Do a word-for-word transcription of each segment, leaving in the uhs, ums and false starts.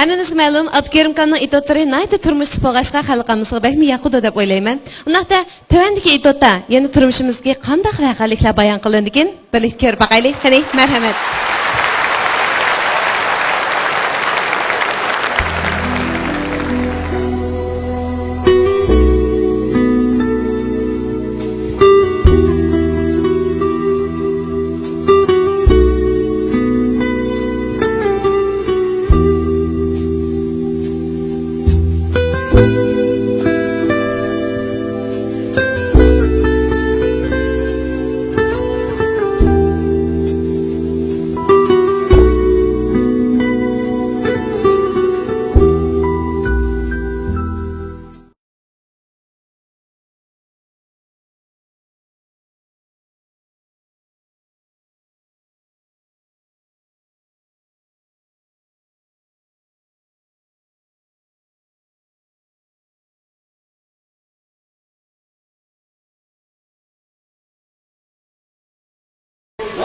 ھەممىمىزگە مەلۇم، ئابدۇكېرىم ئاكامنىڭ ئېتوتلىرى ناھايىتى تۇرمۇشلۇق بولغاچقا، خەلقىمىزغا بەكمۇ ياقىدۇ دەپ ئويلايمەن. ئۇنداقتا، تۆۋەندىكى ئېتوتتا يەنە تۇرمۇشىمىزدىكى قانداق ۋەقەلىكلەر بايان قىلىنىدىكىن؟ بىرلىكتە كۆرۈپ باقايلى. قېنى، مەرھەمەت.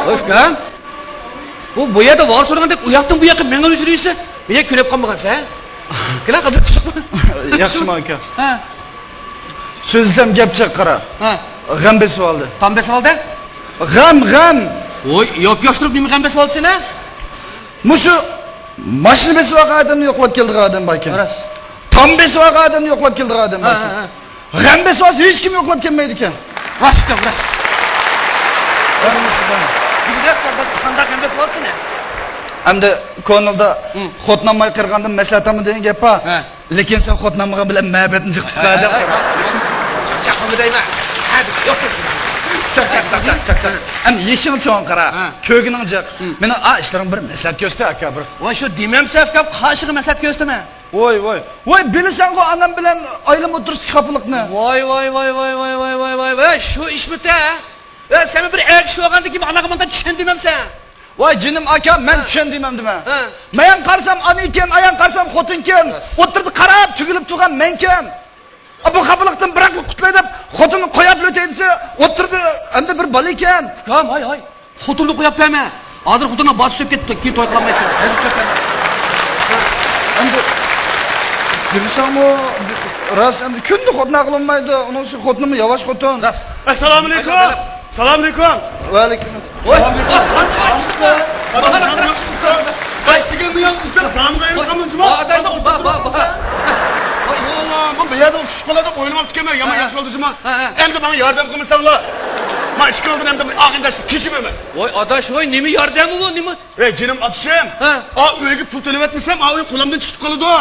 ئۇكام، بۇ، بۇ يەردە ۋال سورىغاندەك ئۇ ياقتىن بۇ ياققا مېڭىۋېرىسە، مېنى كۆرۈپ قالمىغانسەن، ھە؟ كېلە، قىزىق چىقما. ياخشىمۇ، ئاكا؟ ھە. سۆزلىسەم گەپ جىق، قارا. ھە. غەم بېسىۋالدى. غەم بېسىۋالدى؟ غەم، غەم! ۋوي، ياپياش تۇرۇپ نېمە غەم بېسىۋالدى سېنى؟ مۇشۇ ماشىنا بېسىۋالغان ئادەمنى يوقلاپ كېلىدىغان ئادەم باركەن. راست. تام بېسىۋالغان ئادەمنى يوقلاپ كېلىدىغان ئادەم ھە، باركەن. ھە، ھە. غەم بېسىۋالسا ھېچكىم يوقلاپ كەلمەيدىكەن. راست گەپ، راست. دېگۈدەك، قانداق غەم بېسىۋالدى سېنى؟ ئەمدى كونىلدا ھىم. خوتۇن ئالماي قېرىغاندىن مەسلىھەت ئالما دېگەن گەپ بار. ھە. لېكىن سەن خوتۇن ئالمىغان بىلەن مەبەتنى جىق تۇتقان ئادەم. چاق، چاق، چاق، چاق. ئەمدى يېشىڭ چوڭ قارا، ھە. كۆرگىنىڭ جىق. ھىم. مېنىڭ ئا ئىشلىرىڭ بىر مەسلىھەت كۆرسىتە، ئاكا، بىر. ۋاي، شۇ دېمەمسە ئۇكام، قاشىغا مەسلىھەت كۆرسىتىمەن. ۋاي، ۋاي. ۋاي، بىلىسەنغۇ ئانام بىلەن ئايلىم ئوتتۇرىسىدىكى خاپىلىقنى. ۋاي، ۋاي، ۋاي، شۇ ئىشمىتە؟ ۋە سەن بىر ئەر كىشى بولغاندىن كېيىن ئاناڭغا مۇنداق چۈشەن دېمەمسەن؟ ۋاي، جېنىم ئاكا، مەن ھە. چۈشەن دېمەمدىمەن. ھە. مەيەن قارىسام ئانىكەن، ئايان قارىسام خوتۇنكەن. راست. ئوتتۇرىدا قاراپ تۈگۈلۈپ تۇرغان مەنكەن. ئا، بۇ خاپىلىقتىن بىراقلا قۇتۇلاي دەپ خوتۇننى قويۇپ ئۆتەي دېسە، ئوتتۇرىدا ئەمدى بىر بالا ئىكەن. ئۇكام، ھاي، ھاي. خوتۇننى قويۇپ بەرمە. ھازىر خوتۇننىڭ باتۇسى ئۆپ كەتتى، كېيىن توي قىلالمايسەن. ھەرگىز قويۇپ بەرمە. ئەمدى بىلسەڭمۇ، راست، ئەمدى كۈندە خوتۇن ئاقلانمايدۇ. ئۇنىڭ ئۈستىگە خوتۇنمۇ ياۋاش خوتۇن. راست. ئەسسالامۇئەلەيكۇم. سالامئەلەيكۇم. ۋەئەلەيكۇم. ۋاي، سالامئەلەيكۇم. ۋاي، قايتىپ كەلدىڭ يا، ئىزدەپ بارمىغايرىڭ قالمىدى جۇما. بار، بار، بار، بار. ۋاللا، مەن بۇ يەردە ئۇچۇش بولا دەپ ئويلىماپتىكەنمەن. يامان ھە. ياخشى بولدى جۇما. ھە، ھە. ئەمدى ماڭا ياردەم قىلمىساڭلار، ما ئىككىڭلارنى ئەمدى ئاغىنىداشلىق كېچىمەيمەن. ۋاي ئاداش، ۋاي نېمە ياردەمى بۇ، نېمە؟ ۋەي جېنىم ئاتىشىم. ھە. ئا ئۆيگە پۇل تۆلەۋەتمىسەم، ئا ئۆي قولۇمدىن چىقىپ قالىدۇ.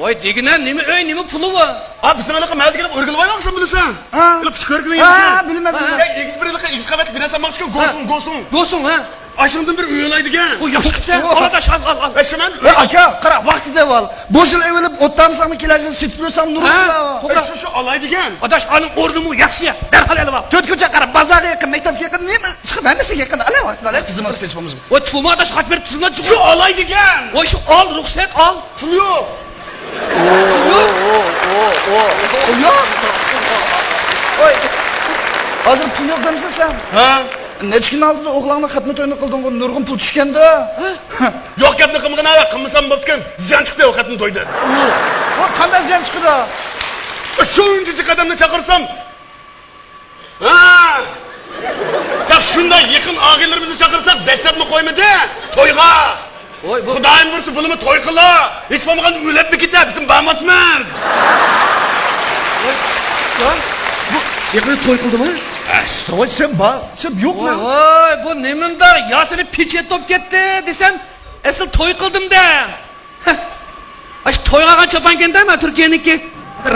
ۋاي دېگىنە، نېمە ئۆي، نېمە پۇلى بۇ؟ ئا بىزنىڭ ھېلىقى مەھەللىدىكى ئۆرگىلى بايۋاقسان بىلىسەن؟ ھە. ھېلىقى پىشكۆرگىنى ھە، يەنىكى. بىلىمەن، ھە. بىلىمەن. سەن ئېگىز بىر ھېلىقى ئېگىز قەۋەتلىك بىنا سالماقچىكەن، ھە. گوسۇڭ، گوسۇڭ. گوسۇڭ، ھە. ئاشۇندىن بىر ئۆي ئالاي دېگەن. ئۇ ياخشى قىپسەن. ئال ئاداش، ئال، ئال، ئال. ئە، شۇ مەن ئە، ئاكا، قارا، ۋاقتى دەۋال. بۇ يىل ئېۋىلىپ، ئوتتامساڭمۇ كېلەجىل سېتىپ بېرسەڭ نۇرغۇن ھە، بولا. توغرا. ئە، شۇ، شۇ ئالاي دېگەن. ئاداش، ئانىڭ ئورنىمۇ ياخشى، دەرھال ئېلىپ ئال. تۆت كوچا قارا، بازارغا يېقىن، مەكتەپكە يېقىن، نېمە چىقىپ ھەممىسىگە يېقىن. ئالاي ۋاقتىدا ئالاي، تىزىملىتىپ كەتسە بولمىسىمۇ. ۋاي، تۇما ئاداش، خەت بېرىپ تىزىملات چىقىر. شۇ ئالاي دېگەن. ۋاي، شۇ ئال، رۇخسەت ئال. پۇل يوق. پۇل يوق؟ پۇل يوق. ۋاي، ھازىر پۇل يوق دەمسەن سەن؟ ھە؟ نەچچە كۈن ئالدىدا ئوغلۇڭنىڭ خەتنە تويىنى قىلدىڭغۇ، نۇرغۇن پۇل چۈشكەندە. ھە؟ يوق گەپنى قىلمىغىن ھە، قىلمىسام بوپتىكەن، زىيان چىقتى ئۇ خەتنە تويدا. ۋاي، قانداق زىيان چىقىدۇ؟ شۇنچە جىق ئادەمنى چاقىرسام، ھە! تاق شۇنداق يېقىن ئاغىنىلىرىمىزنى چاقىرساق، دەسسەپمۇ قويمىدى تويغا. ۋاي، بۇ خۇدايىم بۇيرۇسا، بۇلىمۇ توي قىلا. ھېچ بولمىغاندا ئۆلۈپمۇ كېتە، بىزمۇ بارماسمىز. ۋاي، يا، بۇ يېقىندا توي قىلدىمۇ؟ ئەستاغفۇرۇللا، سەن بار، سەن يوقمۇ؟ ۋاي، ۋاي، بۇ نېمىنداق ياسىنى پېچەت بولۇپ كەتتى دېسەم، ئەسلى توي قىلدىم-دە. ھە. ئاشۇ تويغا ئالغان چاپانكەن-دە، مانا تۈركىيەنىڭكى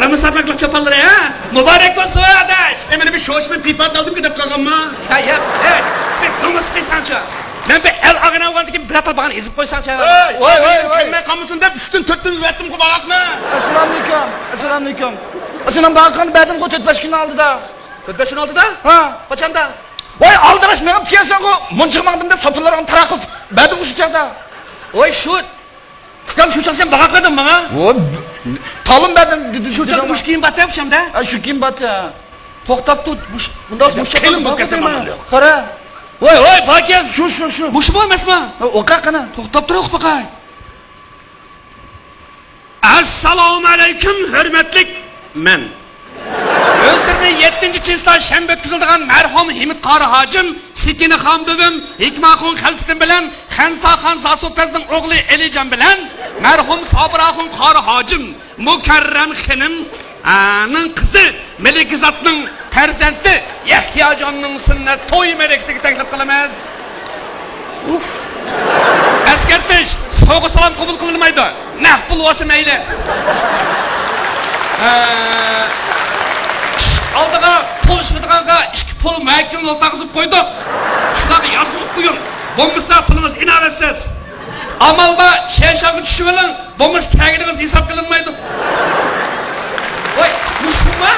رامىسابەكلىك چاپانلىرى، ھە؟ مۇبارەك بولسۇن، ئاداش! ئەي، مانا بىر شوشمىنى پىپا دالدىم دەپ قالغانما؟ ھە، ياق، ھەي، بىر نومۇس قىلساڭچۇ. مەن بىر ئەل ئاغىنەم بولغاندىكىن بىر ئاتال باغان ئېزىپ قويساڭچۇ. ھەي، ۋاي، ۋاي، ۋاي. كەلمەي قالمىسۇن دەپ ئۈچتىن تۆتتىن ئۇزىۋەتتىمغۇ باغاقنى. ئەسسالامۇئەلەيكۇم، ئەسسالامۇئەلەيكۇم. ئەسسالام، باغاقنى بەردىمغۇ تۆت بەش كۈن ئالدىدا. تۆت بەش كۈن ئالدىدا؟ ھە. قاچاندا؟ ۋاي، ئالدىراش مېڭىپ كەلسەڭغۇ، مۇنچىغا ماڭدىم دەپ سوپىلىرىڭنى تاراق قىلىپ بەردىڭغۇ شۇ چاغدا. ۋاي، شۇ ئۇكام، شۇ چاغ سەن باغاق بەردىڭ ماڭا. ۋو، تالون بەردىم دېدى. شۇ چاغدا مۇشۇ كىيىم بار-دە، ئوخشامدا. ھە، شۇ كىيىم بار-دە. توختاپ تۇر، مۇش-، مۇنداق مۇشۇ چاپاننى باغاق دەيمەن. قارا. ۋاي، ۋاي، باركەن. شۇ، شۇ، شۇ. مۇشۇمۇ ئەمەسما؟ ھە، ئوقۇ قېنى. توختاپ تۇر، ئوقۇپ باقاي. ئەسسالامۇ ئەلەيكۇم، ھۆرمەتلىك مەن. ئۆزلىرىنى يەتتىنچى چىسلا شەنبە ئۆتكۈزۈلىدىغان مەرھۇم ھىمىت قارى ھاجىم، سېكىنەخان بۈۋىم، ھېكماخۇن خەلپىتىم بىلەن خەنساخان زاسۇپەزنىڭ ئوغلى ئېلىجان بىلەن مەرھۇم سابىراخۇن قارى ھاجىم، مۇكەررەم خېنىم، ئا، نىڭ قىزى مەلىكىزاتنىڭ پەرزەنتى يەھياجاننىڭ سۈننەت توي مەرىكىسىگە تەكلىپ قىلىمىز. ئۇف. ئەسكەرتىش، سوۋغا سالام قوبۇل قىلىنمايدۇ. نەق پۇل بولسا مەيلى. ھە. ئىشىك ئالدىغا پۇل ئىشلىتىدىغانغا ئىككى پۇل مۇئەككىلىنى ئولتۇرغۇزۇپ قويدۇق. شۇلارغا يازغۇزۇپ قويۇڭ. بولمىسا پۇلىڭىز ئىناۋەتسىز. ئامال بار، شەيشانغا چۈشۈۋېلىڭ، بولمىسا كەلگىنىڭىز ھېساب قىلىنمايدۇ. ۋاي، مۇشۇما؟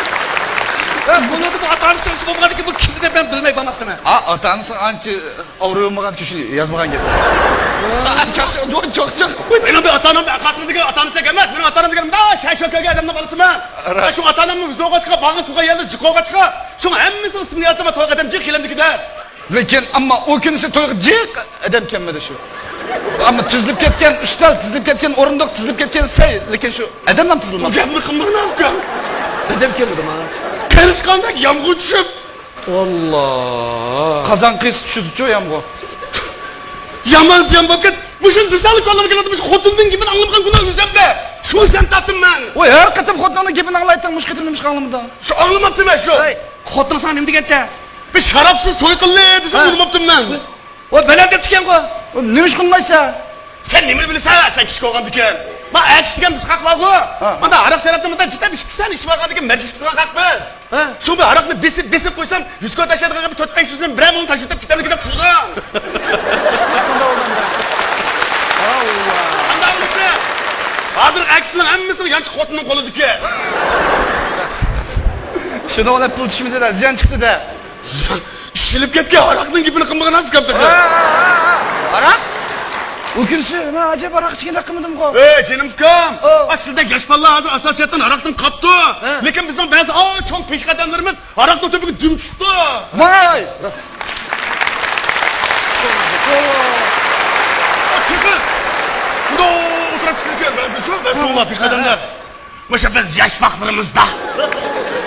ۋە بۇنىڭدا بۇ ئاتا-ئانىسى ئىسمى بولمىغاندىكىن بۇ كىم دەپ مەن بىلمەي بارماپتىمەن. ھا، ئاتا-ئانىسى ئانچە ئاغرىۋالمىغان كىشى يازمىغان گەپ. چاقچاق، جوق، چاقچاق. مېنىڭ بىر ئاتا-ئانام ئەقاسىمدىكى ئاتا-ئانىسى ئەمەس، مېنىڭ ئاتا-ئانام دېگەن مۇنداق شەيشان كەلگەن ئادەمنىڭ بالىسىمەن. راست. شۇ ئاتا-ئانامنىڭ يۈزى ئوغاچقا، بارغان تۇغقان يەردە جىق ئوغاچقا، شۇڭا ھەممىسىنىڭ ئىسمىنى يازسام، تويغا ئادەم جىق كېلەمدىكىدە. لېكىن ئەمما ئۇ كۈنىسى تويغا جىق ئادەم كەلمىدى شۇ. ئەمما تىزىلىپ كەتكەن ئۈستەل، تىزىلىپ كەتكەن ئورۇندۇق، تىزىلىپ كەتكەن سەي، لېكىن شۇ ئادەملا بۇ تىزىلمىدى. گەپنى قىلمىغىن ئاكا. ئادەم كەلمىدىما؟ قېرىشقاندەك يامغۇر چۈشۈپ. ئاللا. قازان قىيسا چۈشىدىچۇ يامغۇر. يامان زىيان بولۇپ كەت. مۇشۇنى دېسەڭلا كاللامغا كېلىۋاتىدۇ. مۇشۇ خوتۇندىن گېپىنى ئاڭلىمىغان گۇناھ ئۆزۈمدە. شۇ زىيان تارتتىم مەن. ۋاي، ھەر قېتىم خوتۇنۇڭنىڭ گېپىنى ئاڭلايتتىڭ، مۇشۇ قېتىم نېمىشقا ئاڭلىمىدىڭ؟ شۇ ئاڭلىماپتىمەن شۇ. ھەي، خوتۇنۇڭ ساڭا نېمە دېگەنتە؟ بىز شارابسىز توي قىلدى دېسەم، ھە، ئۇنىماپتىمەن. ۋاي، بەلەن دەپتىكەنغۇ. نېمىشقا ئۇنىمايسەن؟ سەن نېمىنى بىلىسەن، سەن كىچىك بولغاندىكىن. ما ئەكىش دېگەن بىز خەق بارغۇ. ھە. مانا ھاراق شەرەپنى مۇنداق جىتەپ ئىككى سەن ئىچىپ ئالغاندىكىن مەجلىس تۇتقان خەق بىز. ھە. شۇ بىر ھاراقنى بېسىپ، بېسىپ قويسام، يۈز كوي تاشلايدىغان بىر تۆت بەش يۈزنى بىرەر مىڭ تاشلىتىپ كېتەمدىكىن دەپ تۇرغان. ئاللا. قانداق ئاڭلىسا؟ ھازىر ئەكىشنىڭ ھەممىسىنىڭ يانچۇق خوتۇننىڭ قولىدىكى. شۇنىڭ بىلەن پۇل چۈشمىدى-دە، زىيان چىقتى-دە. ئىشلىپ كەتكەن ھاراقنىڭ گېپىنى قىلمىغىن ئاكام تېخى. ھە، ھە، ھە، ھە. ھاراق؟ ئۇ كۈنسى مەن ئەجەب ھاراق ئىچكەندەك قىلمىدىمغۇ؟ ئەي جېنىم ئۇكام، ئا سىزدەك ياش بالىلار ھازىر ئاساسىيەتتىن ھاراقتىن قاپتۇ. ھە. لېكىن بىزنىڭ بەزى ئا چوڭ پېشقەدەملىرىمىز ھاراقنىڭ تۈۋىگە دۈم چۈشۈپتۇ. ۋاي! تېخى مۇنداق ئولتۇرۇپ كېتىدىكەن بەزى شۇ، بەزى چوڭلار پېشقەدەملەر. مۇشۇ بىز ياش ۋاقىتلىرىمىزدا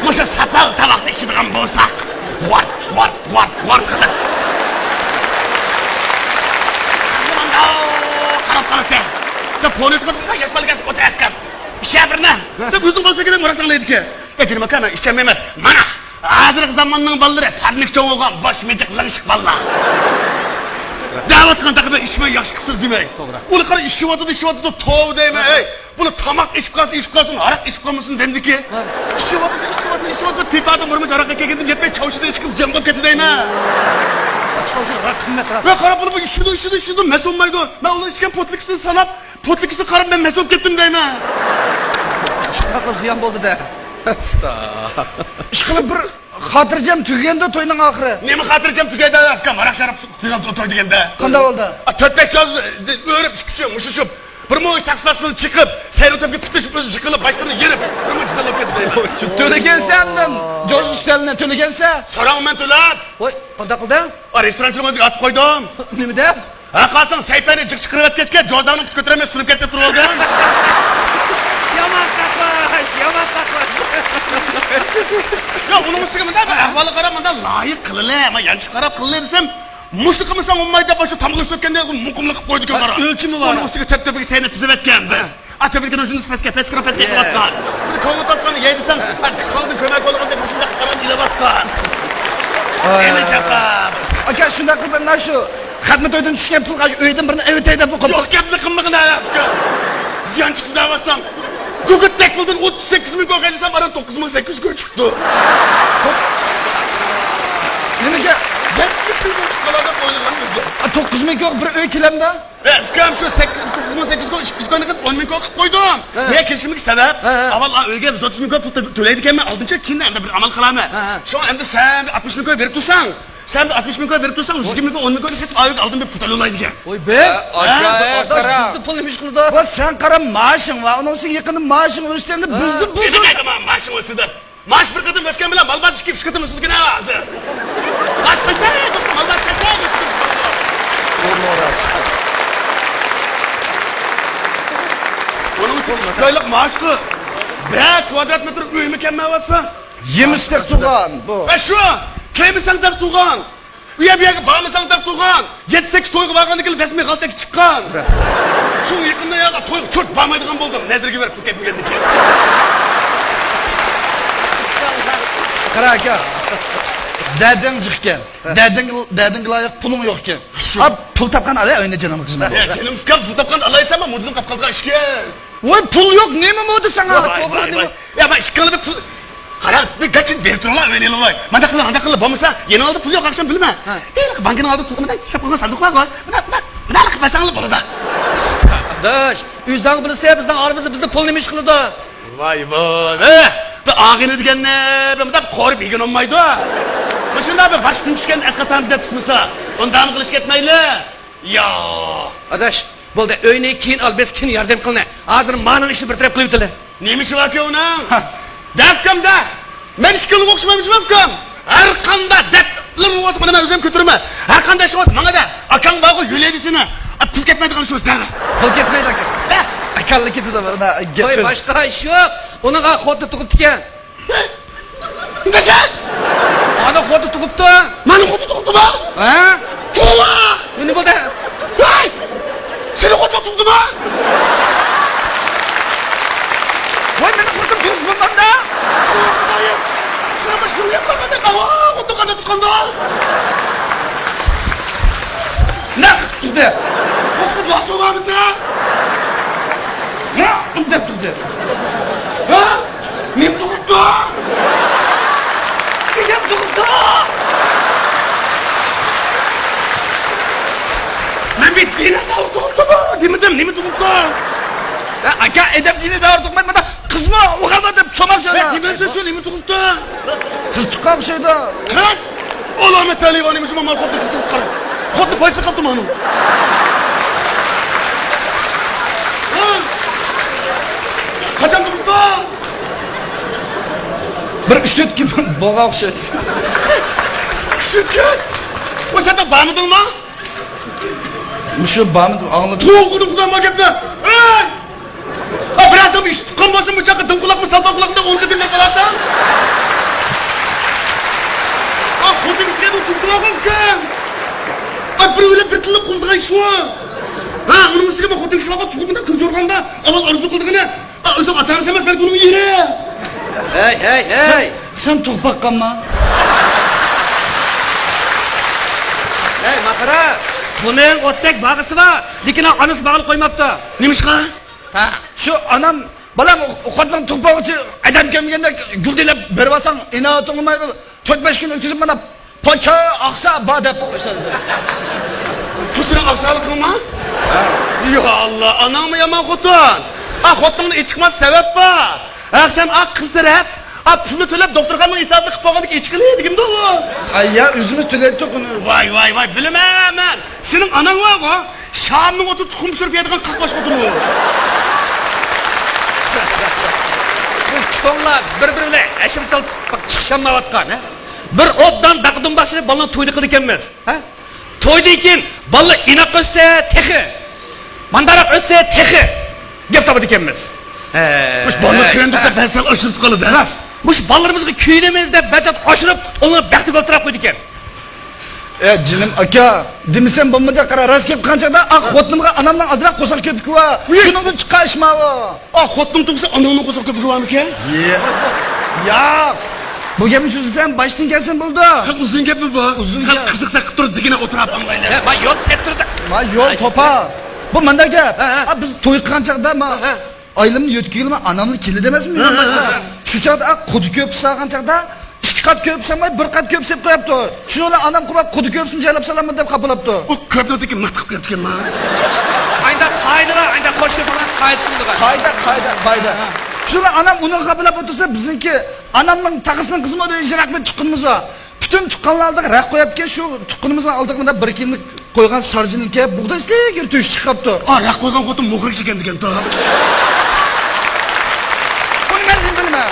مۇشۇ ساپال تاماقنى ئىچىدىغان بولساق، غۇۋارت، غۇۋارت، غۇۋارت، غۇۋارت قىلىپ. قاراپ قالاتتى. دەپ پونى تۇتقان ياش بالا كەلسە ئولتۇراتتىكەن. ئىچە بىرنى. دەپ ئۆزۈڭ بولسا كېرەك مۇرات ئاڭلايدىكەن. يا جېنىم ئاكا، مەن ئىچەلمەيمەن. مانا، ھازىرقى زاماننىڭ بالىلىرى پەرنىك چوڭ بولغان، باش مىجىق لىڭشىق بالىلار. دەۋاتقان تېخى بىر ئىچمەي ياخشى قىپسىز دېمەي. توغرا. ئۇلار قارا ئىچىۋاتىدۇ، ئىچىۋاتىدۇ، توۋا دەيمەن، ھەي. بۇلار تاماق ئىچىپ قالسۇن، ئىچىپ قالسۇن، ھاراق ئىچىپ قالمىسۇن دەمدىكى. ھە. ئىچىۋاتىدۇ، ئىچىۋاتىدۇ، ئىچىۋاتىدۇ، پىپادا بۇرمىچە ھاراققا كەلگەندىن يەتمەي چاۋشىدىن ئىچىپ زىيان بولۇپ كېتىدۇ دەيمەن. چاۋشىدىن ھاراق قىممەت راست. ۋە قاراپ بۇلار بۇ ئىچىدۇ، ئىچىدۇ، ئىچىدۇ، مەس بولمايدۇ. مەن ئۇلار ئىچكەن پوتلىكىسىنى ساناپ، پوتلىكىسىغا قاراپ مەن مەس بولۇپ كەتتىم دەيمەن. شۇنداق قىلىپ زىيان بولدى-دە. ئىشقىلىپ بىر خاتىرجەم تۈگىگەندۇ توينىڭ ئاخىرى. نېمە خاتىرجەم تۈگەيدۇ ئۇكام، ھاراق شاراب قۇيغان توي دېگەندە. قانداق بولدى؟ ئا، تۆت بەش چاز ئۆرۈپ ئىككى كىشى مۇشۇشۇپ، بىر مو تەخسە-پەخسىنى چېقىپ، سەيلە تۆپكە پۈتۈشۈپ، ئۆزى يىقىلىپ، باشلىرىنى يېرىپ، بىر مو جىدەللەپ كەتتى. تۆلىگەنسەن ئاندىن جوز ئۈستەلنى، تۆلىگەنسەن. سوراڭ مەن تۆلەپ. ۋاي، قانداق قىلدىڭ؟ ئا، رېستورانچىلىق ئۆزىگە ئاتىپ قويدۇم. نېمە دەپ؟ ھە، قارىساڭ سەيپەنى جىق چىقىرىۋەتكەچكە جوزاڭنى پۇت كۆتۈرەلمەي سۇنۇپ كەتتى تۇرۇۋالدىم. يامان قاقلاش، يامان قاقلاش. يا، ئۇنىڭ ئۈستىگە مۇنداق بىر ئەھۋالغا قاراپ، مۇنداق لايىق قىلىلە، ما يانچۇق خاراب قىلىلە دېسەم، مۇشۇنى قىلمىساڭ بولمايدۇ دەپ، شۇ تامغا ئۈسۈپ كەتكەندە مۇقىملىق قويدىكەن قارا. ئۆلچىمى بار. ئۇنىڭ ئۈستىگە تۆپ-تۆپىگە سەينى تىزىۋەتكەن بىز. ئا، تۆپىدىكى روژنىسى پەسكە، پەسكىرىڭ پەسكە كېتىۋاتقان. بىر كۆڭۈل تاپقان يەي دېسەم، ئا، خالدىن كۆمەك بولغاندەك مۇشۇنداق قارام ئېلىۋاتقان. ئەمدى جاپا. ئاكا، شۇنداق قىلىپ مەن شۇ خەتمە تويدىن چۈشكەن پۇلغا ئۆيدىن بىرنى ئەۋېتەي دەپ قوپتۇم. يوق گەپنى قىلمىغىن ھە ئاكا. زىيان چىقسا دەۋاتسام. گۈگۈت تەكپىلدىن ئوتتۇز سەككىز مىڭ كوي خەجلىسەم، ئاران توققۇز مىڭ سەككىز يۈز كوي چىقىپتۇ. نېمىگە؟ يەتمىش مىڭ كوي چىقىپ قالار دەپ ئويلىغان بىزگە. ئا، توققۇز مىڭ كوي بىر ئۆي كېلەمدۇ؟ ئە، ئۇكام، شۇ سەككىز، توققۇز مىڭ سەككىز يۈز كوي، ئىككى يۈز كوينى قىلىپ ئون مىڭ كوي قىلىپ قويدۇم. ھە. نېمە كېلىشىملىك سەۋەب؟ ھە، ھە. ئاۋۋال ئا ئۆيگە بىز ئوتتۇز مىڭ كوي پۇل تۆلەيدىكەنمەن، ئالدىنچە كېيىن ئەمدى بىر ئامال قىلارمەن. ھە، ھە. شۇڭا ئەمدى سەن بىر ئاتمىش مىڭ كوي بېرىپ تۇرساڭ، سەن بىر ئاتمىش مىڭ كوي بېرىپ تۇرساڭ، يۈز يىگىرمە مىڭ كوي، ئون مىڭ كوينى كېتىپ ئا ئۆيگە ئالدىن بېرىپ پۇل تۆلەۋالاي دېگەن. ۋاي، بىز؟ ھە، ئاكا، ھە، ئاداش، قارا. بىزدە پۇل نېمە ئىش قىلىدۇ؟ ۋاي، سەن قارا، مائاشىڭ ۋە ئۇنىڭ ئۈستىگە يېقىندا مائاشىڭ ئۆستى ئەمدى ھە. بىزدە بۇ. نېمە دەيدۇ ما-، مائاشىڭ ئۆستى دەپ؟ مائاش بىر قېتىم ئۆسكەن بىلەن مال باجى ئىككى، ئۈچ قېتىم ئۆسىدىكەن ھازىر. مائاش قاچتەك ئۆسسە، مال باجى قاچتەك ئۆسىدۇ. بۇنىڭ ئۈچۈن ئىككى ئايلىق مائاشقا بىرەر كۋادرات مېتىر ئۆيمۇ كەلمەيۋاتسا. يېمىشتەك تۇغان بۇ. ھە، شۇ. كىيمىسەڭ دەپ تۇغان. ئۇ يەر بۇ يەرگە بارمىساڭ دەپ تۇرغان. يەتتە سەككىز تويغا بارغاندىن كېيىن رەسمىي غالتەككە چىققان. شۇڭا يېقىندا ياغا تويغا چوت بارمايدىغان بولدۇم، نەزىرگە بېرىپ پۇل كەتمىگەندىن كېيىن. قارا ئاكا، دەردىڭ جىق ئىكەن. دەردىڭ، دەردىڭگە لايىق پۇلۇڭ يوق ئىكەن. شۇ. ئا، پۇل تاپقان ئالاي ئۆينى جېنىڭنى قىزىم. يا، جېنىم ئۇكام، پۇل تاپقان ئالايسەنمۇ، مۇرزۇڭ قاپ قالغان ئىشكەن. ۋاي، پۇل يوق، نېمە بولدى ساڭا؟ ۋاي، توغرا، ۋاي، نېمە؟ ۋاي. يا، مانا ئىككىڭلار بىر پۇل، قارا، بىر گاچىنى بېرىپ تۇرۇڭلار، ئۆينى ئېلىۋالاي. مانداق قىلىڭ، ئانداق قىلىڭ، بولمىسا يېنىڭلاردا پۇل يوق، ئاخشام بىلىمەن. ھە. ئېي، بانكىنىڭ ئالدىدا تۇرغىنىدەك ساندۇق بارغۇ. مانا، مانا، مانا قىلىپ بەرسەڭلار بولىدۇ. ئاداش، ئۆزۈڭ بىلسە، بىزنىڭ ئارىمىزدا بىزنى پۇل نېمە ئىش قىلىدۇ؟ ۋاي، ۋاي، ئە، بىر ئاغىنە دېگەننى بىر مۇنداق قورۇپ يېگىن بولمايدۇ. مۇشۇنداق بىر باش كۈن چۈشكەندە ئەسقاتامىز دەپ تۇتمىسا، ئۇنداقمۇ قىلىش كەتمەيلى. يا. ئاداش، بولدى، ئۆينى كېيىن ئال، بىز كېيىن ياردەم قىلىنە. ھازىر مانىڭ ئىشىنى بىر تەرەپ قىلىۋېتىلى. نېمە ئىشى باركەن ئۇنىڭ؟ ھە. دەپ ئۇكام دە. مەن ئىككىڭلارغا ئوخشىمايمەن ئۇكام. ھەر قانداق دەردلىرىڭ بولسا، مانا مەن ئۆزۈم كۆتۈرىمەن. ھەر قانداق ئىشىڭ بولسا، ماڭا دە. ئاكاڭ بارغۇ، يۆلەيدۇ سېنى. ئا، پۇل كەتمەيدىغان ئىش بولسا دەۋە. پۇل كەتمەيدۇ ئاكا. دە. ئاكاڭلا كېتىدۇ، مانا گەپ قوي، سۆز. باشقا ئىش يوق. ئۇنىڭغا خوتۇن تۇغۇپتىكەن. نېمە دەيسەن؟ ئانا خوتۇن تۇغۇپتۇ. مانا خوتۇن تۇغۇپتۇما؟ ھە؟ توۋا! نېمە بولدى؟ ۋاي! سېنى خوتۇن تۇغدىما؟ ۋاي، مېنىڭ خوتۇنۇم تۇغۇس بولغاندا؟ توۋا، خۇدايىم! شۇنىڭ بىر شۇنى ياپمىغاندا، ئاۋا، خوتۇن قانداق تۇغقاندا؟ نەق تۇغدى. قوشقا دۇئا سوراپتۇ. نەق دەپ تۇغدى. ھە؟ نېمە تۇغۇپتۇ؟ ئەدەم تۇغۇپتۇ! مەن بىر دىنوزاۋر تۇغۇپتۇ دېمىدىم، نېمە تۇغۇپتۇ؟ ھە، ئاكا، ئەدەم دىنوزاۋر تۇغمايدۇ، مانا قىزمۇ ئۇخالمايدۇ، سومال شۇ. مەن دېمەمسىز شۇ، نېمە تۇغۇپتۇ؟ قىز تۇغقان ئوخشايدۇ. قىز؟ ئالامەت تەلىيىۋا نېمە شۇ مال خوتۇن قىز تۇغۇپ قارا. خوتۇن پايچىسى قاپتۇ مانا. قاچان تۇغۇپتۇ؟ بىر ئۈچ تۆت كۈن بولغان ئوخشايدۇ. ئۈچ تۆت كۈن؟ ۋاي، سەن بارمىدىڭما؟ مۇشۇ بارمىدىم، ئاڭلىدىم. توغرىدىم خۇدام بۇ گەپنى. ئەي! ئا، بىرەرسىڭ ئىش تۇتقان بولسا، بۇ چاققا دىڭ قۇلاقمۇ، سالپاق قۇلاقمۇ، ئون قېتىم دەپ بولاتتىڭ. ئا، خوتۇن ئىشىگە تۇتۇپ قالغانكەن. ئا، بىر ئۆلۈپ بىر تىللىق قىلىدىغان ئىش ئۇ. ھە، ئۇنىڭ ئۈستىگە بۇ خوتۇن كىشىلەرگە تۇغۇلغاندا كۆز يورغاندا ئاۋۋال ئارزۇ قىلىدىغىنى، ئا، ئۆزۈڭ ئاتا-ئانىسى ئەمەس، بەلكى ئۇنىڭ ئېرى. ھەي، ھەي، ھەي! سەن تۇغۇپ باققانما؟ ھەي، ماقارا! بۇنىڭ ئوتتەك باغىسى بار، لېكىن ئانىسى باغلىق قويماپتۇ. نېمىشقا؟ ھە، شۇ ئانام، بالام، خوتۇنۇڭ تۇغۇپ باققۇچە ئادەم كەلمىگەندەك گۈلدىلەپ بېرىۋالساڭ، ئىناۋىتىڭ بولمايدۇ. تۆت-بەش كۈن ئۆتكۈزۈپ مانا پوچا ئاقسا بار دەپ باشلىدى. بۇ سېنىڭ ئاقساقلىقىڭمۇ؟ يا ئاللا، ئاناڭمۇ يامان خوتۇن. ئا، خوتۇنۇڭدا ئېچىقماس سەۋەب بار. ئاخشام ئا قىز تەرەپ، ئا، پۇلنى تۆلەپ، دوختۇرخانىنىڭ ھېسابىنى قىلىپ بولغاندىن كېيىن ئېچىقىلى دېگەندۇ. ئا، يا، ئۆزىمىز تۆلەيتتۇق ئۇنى. ۋاي، ۋاي، ۋاي، بىلىمەن مەن. سېنىڭ ئاناڭ بارغۇ، شامنىڭ ئوتىدا تۇخۇم پىشۇرۇپ يەيدىغان قاقباش خوتۇنۇ. بۇ چوڭلار بىر-بىرى بىلەن ئەشىرە تالىشىپ چىقىشالمايۋاتقان، ھە؟ بىر ئوبدان داقا-دۇمباق ئىشلەپ بالىنىڭ تويىنى قىلىدىكەنمىز، ھە؟ تويدىن كېيىن بالىلار ئىناق ئۆتسە تېخى، مانداراق ئۆتسە تېخى دەپ تاپىدىكەنمىز. ھە. مۇشۇ بالىلار كۆيۈندۇق دەپ ھەسەل ئاشۇرۇپ قالىدۇ، ھە؟ راست. مۇشۇ بالىلىرىمىزغا كۆيۈنىمىز دەپ بەجەت ئاشۇرۇپ، ئۇلارنى بەختىگە ئولتۇراپ قويىدىكەن. ئە، جېنىم ئاكا، دېمىسەم بولمىدى، قارا، راست گەپ قىلغان چاغدا، ئا، خوتۇنۇمغا ئانامنىڭ ئازراق قورساق كۆپۈكى بار. ئۇي. شۇنىڭدىن چىققان ئىش ماۋۇ. ئا، خوتۇنۇڭ تۇغسا ئاناڭنىڭ قورساق كۆپۈكى بارمىكەن؟ يە-، ياق. بۇ گەپنى سۆزلىسەم باشتىن كەلسە بولىدۇ. خەق ئۇزۇن گەپمۇ بار. ئۇزۇن خەق گەپ. قىزىق تەقىپ تۇرۇپ دېگىنە ئولتۇراپ ئاڭلايلى. ھە، ما يول سەت تۇرىدۇ. ما يول توپا. بۇ مۇنداق گەپ. ھە، ھە. ئا، بىز توي قىلغان چاغدا ما ھە. ئايلىمنى يۆتكىگىلىمۇ ئاناملا كېلىدۇ ئەمەسمۇ؟ ھە، ھە، ھە. شۇ چاغدا، ئا، قۇدۇ كۆپۈس سالغان چاغدا ئىككى قات كۆپۈس سالماي، بىر قات كۆپۈس سېلىپ قويۇپتۇ. شۇنىڭ بىلەن ئانام قۇۋاپ، قۇدۇ كۆپۈسىنى جايلاپ سالامدۇ دەپ خاپىلاپتۇ. ئۇ كۆپنىڭدىكى مىخ تىقىپ كەپتىكەن ما. قانداق قائىدە بار، قانداق قوشۇپ سالغان قائىدىسى بولىدىغان. قائىدە، قائىدە، قائىدە. شۇنىڭ بىلەن ئانام ئۇنىڭغا خاپىلاپ ئولتۇرسا، بىزنىڭكى ئانامنىڭ تاغىسىنىڭ قىزىمۇ بىر يىراق بىر تۇغقىنىمىز بار. پۈتۈن تۇغقانلار ئالدىغا رەق قويۇپتىكەن، شۇ تۇغقىنىمىزنىڭ ئالدىغا مۇنداق بىر كىيىملىك قويغان سارجىنىڭكى بۇغداي سىلىگىر تۆشۈپ چىقىپتۇ. ئا، رەق قويغان خوتۇن مۇخرىج ئىكەن دېگەنتۇ. بۇنى مەن نېمە بىلىمەن؟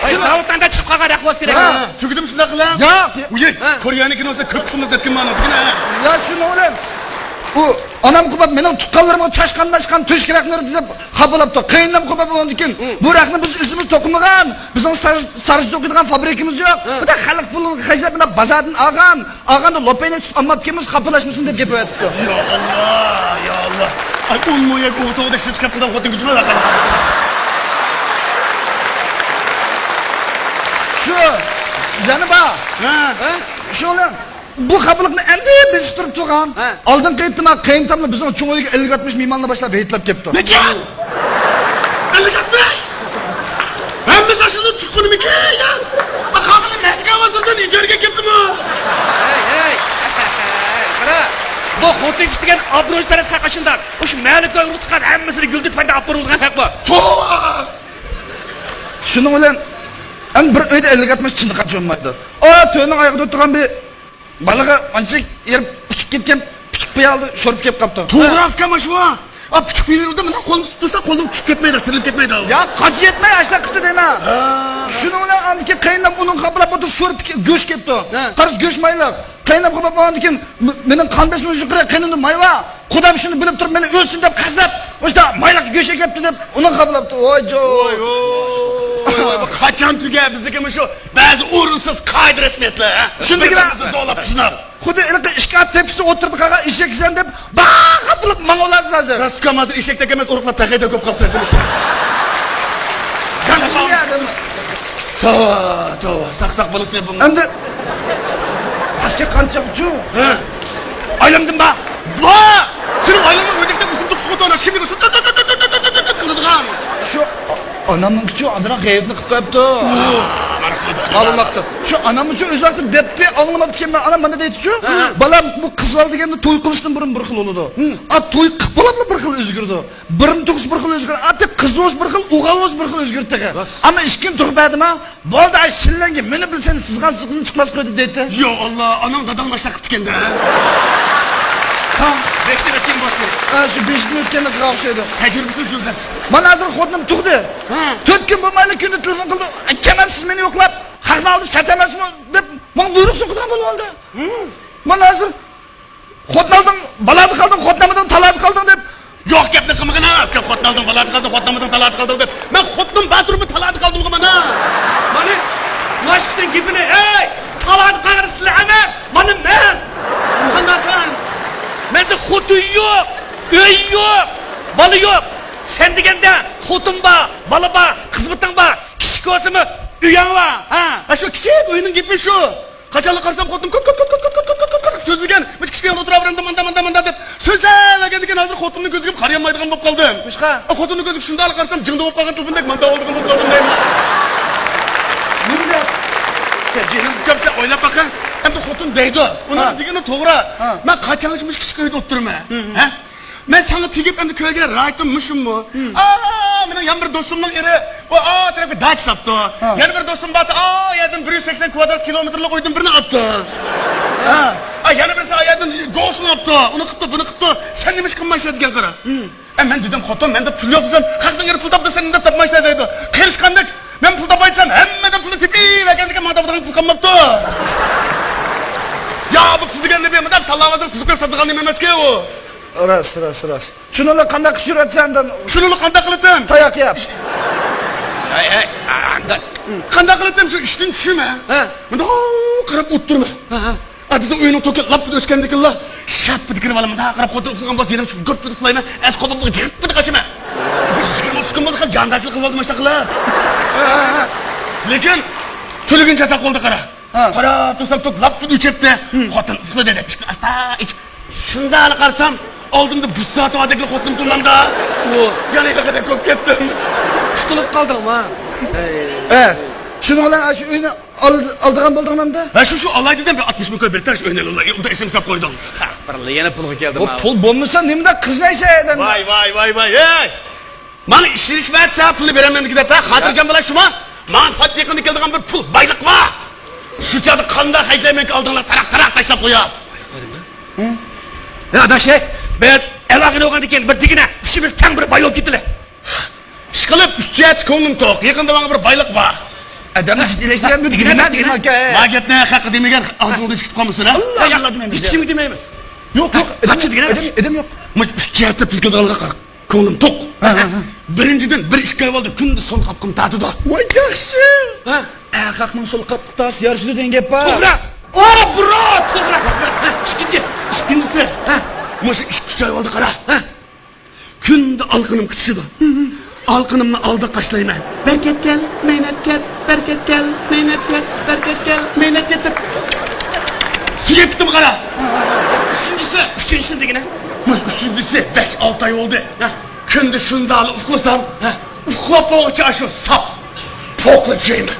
ئاي، شۇ زاۋۇتتان چىقىپ قالغان رەق بولسا كېرەك. ھە، تۈگىدىمۇ شۇنداق قىلە؟ ياق. ئۇي، ھە. كورېيەنىڭكىنى بولسا كۆپ قىسىملىق دەتكىن مانا، تۈگىنە. يا، شۇنىڭ بىلەن ئۇ ئانام قوپۇپ مېنىڭ تۇغقانلىرىمغا چاشقان-داشقان تۆشۈك رەخنە ئۆردى دەپ خاپىلاپتۇ. قېيىنىنەم قوپۇپ ئۇنىڭدىن كېيىن، بۇ رەخنە بىز ئۆزىمىز توقۇمىغان، بىزنىڭ سار-، سارجا توقۇيدىغان فابرىكىمىز يوق. بۇ خەلق پۇلىغا خەجلەپ مانا بازاردىن ئالغان، ئالغاندا لوپەينى تۇتۇپ ئالماپتىكەنمىز، خاپىلاشمىسۇن دەپ گەپ ئېتىپتۇ. يا ئاللا، يا ئاللا. ئاي، ئون مو يەك ئوغۇتۇغدەك سىز چىقىپ قالغان خوتۇن كۈچىمە باققان. شۇ، يەنە بار. ھە. شۇ بىلەن بۇ خاپىلىقنى ئەمدى بېسىشتۇرۇپ تۇرغان. ھە. ئالدىنقى قېتىمدا قېيىنتاملا بىزنىڭ چوڭ ئۆيگە ئەللىك ئاتمىش مېھمانلار باشلاپ ھېيتلاپ كەپتۇ. نەچچە؟ ئەللىك ئاتمىش؟ ھەممىسى ئاشۇندىن تۇغقىنىمىكى يا؟ قالغىنى مەھكىمە بازىرىدىن ئىجارىگە كەپتىمۇ؟ ھەي، ھەي! قارا! بۇ خوتۇن كىشى دېگەن ئابرويپەرەس خەق ئاشۇنداق. مۇشۇ مەھەللە كويغا تۇغقان ھەممىسىنى گۈلدۈتۈپ ھەدە ئاپىرىۋالىدىغان خەق بۇ. توۋا! شۇنىڭ بىلەن ئەمدى بىر ئۆيدە ئەللىك ئاتمىش چىنتىقاچ بولمايدۇ. ئا، تۆرنىڭ ئايىغىدا ئولتۇرغان بىر بالىغا ئانچە يېرىپ ئۇچۇپ كەتكەن پۈچۈك پىيالىدە شورپا كەپ قاپتۇ. توغرا ئۇكام، ئاشۇ. ئا، پۈچۈك پىيالىدە مانا قولنى تۇتۇپ تۇرسا، قولنى چۈشۈپ كەتمەيدۇ، سىرىلىپ كەتمەيدۇ. يا، قاچا يەتمەي ئاشۇنداق قىپتۇ دەيمەن. ھە. شۇنىڭ بىلەن ئاندىكى قېيىنىم ئۇنىڭ خاپىلاپ ئولتۇرۇپ شورپا كە-، گۆش كەپتۇ. ھە. قارىسا گۆش مايلىق. قېيىنىم خاپىلاپ ئاندىكى م-، مېنىڭ قان بېسىمىم يۇقىرى، قېنىمدا ماي بار. قۇدام شۇنى بىلىپ تۇرۇپ مېنى ئۆلسۇن دەپ قەستلەپ، ئۇشتا مايلىق گۆش ئەكەپتۇ دەپ ئۇنىڭ خاپىلاپتۇ. ۋاي جو. ۋاي، ۋاي، ۋاي، ۋاي، قاچان تۈگەر بىزدىكى مۇشۇ بەزى ئورۇنسىز قائىدە رەسمىيەتلەر، ھە؟ شۇندىكىلا بىر-بىرىمىزنى زورلاپ قىزناپ. خۇددى ھېلىقى ئىشكاپ تەپكىسى ئوتتۇرىدا قالغان ئېشەك ئىكەنسەن دەپ باغا بولۇپ ماڭىۋالىدۇ ھازىر. راست ئۇكام، ھازىر ئېشەكتەك ئەمەس، ئۇرۇقلار تېخىدا كۆپ قاپسەن دېمىش. توۋا، توۋا، ساق-ساق بولۇپ دە بۇ. ئەمدى ئەسكەر قانچاقچۇ؟ ھە؟ ئايلامدىن بار. بار! سېنىڭ ئايلامنىڭ ئۆيدىكىدەك ئۇزۇن تۇرۇشىغا توغرا كىمنى كۆرسە قىلىدىغان. شۇ ئانامنىڭكىچۇ ئازراق غەيۋىتىنى قىلىپ قويۇپتۇ. مانا قىلىدۇ. ئاڭلىماپتۇ. شۇ ئاناممۇچۇ ئۆزى ۋاقتىدا دەپتۇ، ئاڭلىماپتىكەنمەن. ئانام مانا دەيتتىچۇ، ھە، ھە. بالام، بۇ قىز بالا دېگەندە توي قىلىشتىن بۇرۇن بىر خىل بولىدۇ. ھە. ئا، توي قىلىپ بولۇپلا بىر خىل ئۆزگىرىدۇ. بىرىنى تۇغسا بىر خىل ئۆزگىرىدۇ. ئا، دەپ قىز بولسا بىر خىل، ئوغۇل بولسا بىر خىل ئۆزگىرىدۇ تېخى. راست. ئەمما ئىككىنى تۇغۇپ بەردىما، بولدى، ئاي، شىللەڭگە مېنى بىلسەن، سىزغان سىزغىنى چىقماس قويدى دەيتتى. يا ئاللا، ئاناڭ داداڭ ئاشۇنداق قىپتىكەن-دە. ھا؟ بېشىدىن ئۆتكەن بولسا كېرەك. ھە، شۇ بېشىدىن ئۆتكەننى قىلغان ئوخشايدۇ. تەجرىبىسىنى سۆزلەپ. مانا ھازىر خوتۇنۇم تۇغدى. ھە. تۆت كۈن بولمايلا كۈندە تېلېفون قىلدى. ئاكام، سىز مېنى يوقلاپ، خەقنىڭ ئالدىدا سەت ئەمەسمۇ دەپ، ماڭا بۇيرۇق سوقىدىغان بولۇۋالدى. ھە. مانا ھازىر خوتۇن ئالدىڭ، بالادا قالدىڭ، خوتۇن ئالمىدىڭ، تالادا قالدىڭ دەپ. يوق گەپنى قىلمىغىن، ھە، ئۇكام، خوتۇن ئالدىڭ، بالادا قالدىڭ، خوتۇن ئالمىدىڭ، تالادا قالدىڭ دەپ. مەن خوتۇنۇم بار تۇرۇپمۇ تالادا قالدىمغۇ مانا. مانا، مانا ئىككىسىنىڭ گېپىنى، ھەي، تالادا قالغىنى سىلەر ئەمەس، مانا مەن. قانداقسەن؟ مەندە خوتۇن يوق، ئۆي يوق، بالا يوق. سەن دېگەندە خوتۇن بار، بالا بار، خىزمىتىڭ بار، كىچىك بولسىمۇ ئۆيۈڭ بار، ھە؟ ھە، شۇ كىچىك ئۆينىڭ گېپى شۇ. قاچانلا قارىسام، خوتۇنۇم كوت، كوت، كوت سۆزلىگەن. مۇشۇ كىچىككىنە ئولتۇرۇۋېرىمدۇ، ماندا، ماندا، ماندا دەپ سۆزلەۋەرگەندىكىن، ھازىر خوتۇنۇمنىڭ كۆزىگە قارىيالمايدىغان بولۇپ قالدىم. نېمىشقا؟ ئا، خوتۇننىڭ كۆزىگە شۇنداقلا قارىسام، جىڭدا بولۇپ قالغان تېلېفوندەك ماندا بولىدىغان بولۇپ قالدىم دەيمەن. نېمە دەپ؟ يا، جېنىم ئۇكام، سەن ئويلاپ باققىن. ئەمدى خوتۇن دەيدۇ. ئۇنىڭ دېگىنى توغرا. ھە. مەن قاچانغىچە مۇشۇ كىچىك ئۆيدە ئولتۇرىمەن؟ ھە؟ مەن ساڭا تېگىپ ئەمدى كۆرگەن رايىتىم مۇشۇمۇ؟ ھە. ئا، مېنىڭ يەنە بىر دوستۇمنىڭ ئېرى، ئۇ ئا تەرەپكە داچا ساپتۇ. ھە. يەنە بىر دوستۇم بارتى، ئا يەردىن بىر يۈز سەكسەن كۋادرات كىلومېتىرلىق ئۆيدىن بىرنى ئاپتۇ. ھە. ئا، يەنە بىرسى ئا يەردىن گوسۇن ئاپتۇ. ئۇنى قىپتۇ، بۇنى قىپتۇ. سەن نېمە ئىش قىلمايسەن دېگەن قارا. ئە، مەن دېدىم، خوتۇن، مەندە پۇل يوق دېسەم، خەقنىڭ ئېرى پۇل تاپتى، سەن نېمە دەپ تاپمايسەن دەيدۇ. قېرىشقاندەك، مەن پۇل تاپاي دېسەم، ھەممىدىن پۇلنى تېپىۋەرگەندىكىن ماڭا تاپىدىغان پۇل قالماپتۇ. يا، بۇ پۇل دېگەن نېمە؟ مۇنداق تاللا بازىرىدا تۈزۈك قىلىپ ساتىدىغان نېمە ئەمەسكى ئۇ. راست، راست، راست. شۇنىلا قانداق قىلىپ يۈرۈۋاتىسەن ئاندىن؟ شۇنىلا قانداق قىلىتىم؟ تاياق يەپ. ھەي، ھەي، ئانداق. قانداق قىلىتىم؟ شۇ ئىشتىن چۈشىمەن. ھە. مۇنداق قاراپ ئولتۇرىمەن. ھە، ھە. ئا، بىزنىڭ ئۆينىڭ توكى لاپپىدە ئۆچكەندىكىنلا، شاپپىدە كىرىپ ئالىمەن. مۇنداق قاراپ خوتۇن ئۇخلىغان بولسا يېنىغا چۈشۈپ گۈپپىدە ئۇخلايمەن. ئەس قوپۇپ يىقىپپىدە قاچىمەن. بىر يىگىرمە ئوتتۇز كۈن بولدى، جانداشلىق قىلىۋالدىم مۇشۇنداقلا. لېكىن تۈنۈگۈن چاتاق بولدى، قارا. ھە. قاراپ تۇرسام، توك لاپپىدە ئۆچۈپتۇ. خوتۇن ئۇخلىدى دەپ ئىچكىنى ئاستا ئىچىپ، شۇنداقلا قارىسام، ئالدىمدا بۇز سائىتى باردەكلا خوتۇنۇم تۇرمامدا. ئۇ. يەنە ھېلىقىدەك كۆپ كەتتىم. تۇتۇلۇپ قالدىڭما؟ ھە. شۇنىڭ بىلەن شۇ ئۆينى ئال-، ئالىدىغان بولدۇڭ ئەمدى؟ ھە، شۇ، شۇ ئالاي دېدىم، بىر ئاتمىش مىڭ كوي بېرىپ، شۇ ئۆينى ئالاي. ئۇندا ئېسىمگە ساپ قويدۇڭ. ئەستەغپۇرۇللا، يەنە پۇلغا كەلدىم. بۇ پۇل بولمىسا نېمىنداق قىزنى ئەيسە ئادەم؟ ۋاي، ۋاي، ۋاي، ۋاي، ھەي! ماڭا ئىشىنىشمەيسەن، پۇلنى بېرەلمەيمەن دەپ، ھە؟ خاتىرجەم بولاي شۇما. ماڭا پات يېقىندا كېلىدىغان بىر پۇل بايلىق بار. شۇ چاغدا قانداق خەجلەيمەنكى ئالدىڭلار تاراق-تاراق تاشلاپ قويۇپ. ھە، ئاداش، ھەي، بىز ئالاقىدە بولغاندىن كېيىن بىر دېگىنە، ئۈچىمىز تەڭ بىر باي بولۇپ كېتىلى. ئىشقىلىپ، ئۈچ جەھەتتە كۆڭلۈم توق. يېقىندا ماڭا بىر بايلىق بار. ئادەمنى جىددىيلەشتۈرگەن بىر دېگىنە، دېگىنە، دېگىنە. ما گەپنى ھەققى دېمىگەن، ئاغزىڭدىن چىقىپ قالمىسۇن، ھە؟ ئاللا، ئاللا دېمەيمىز. ھېچ كىمگە دېمەيمىز. يوق، يوق، ئادەم قاچىدىكەن يوق، ئادەم، ئادەم يوق. مانا ئۈچ يەتتە پۈتكەن دالغا قارا. كۆڭلۈم توق. ھە، ھە، ھە. بىرىنچىدىن، بىر ئىككى ئاي بولدى، كۈندە سول قاپىقىم تارتىدۇ. ۋاي ياخشى. ھە؟ ئەرخەقنىڭ سول قاپىقى تارتسا يارىشىدۇ دېگەن گەپ بار. توغرا. ئا، برا، توغرا. ھە، ئىككىنچى. ئىككىنچىسى. ھە؟ مۇشۇ ئىككى، ئۈچ ئاي بولدى قارا. ھە؟ كۈندە ئالىقىنىم قىچىشىدۇ. ئالىقىنىمنى ئالدىغا تاشلايمەن. بەرىكەت كەل، مەينەت كەت، بەرىكەت كەل، مەينەت كەت، بەرىكەت كەل، مەينەت كەت دەپ سۆيۈپ كېتىمەن قارا. ئۈچىنچىسى؟ ئۈچىنچىسى دېگىنە؟ مۇشۇ ئۈچىنچىسى بەش، ئالتە ئاي بولدى. ھە. كۈندە شۇنداقلا ئۇخلىسام، ھە، ئۇخلاپ بولغۇچە ئاشۇ ساپ پوقلا جەيمەن.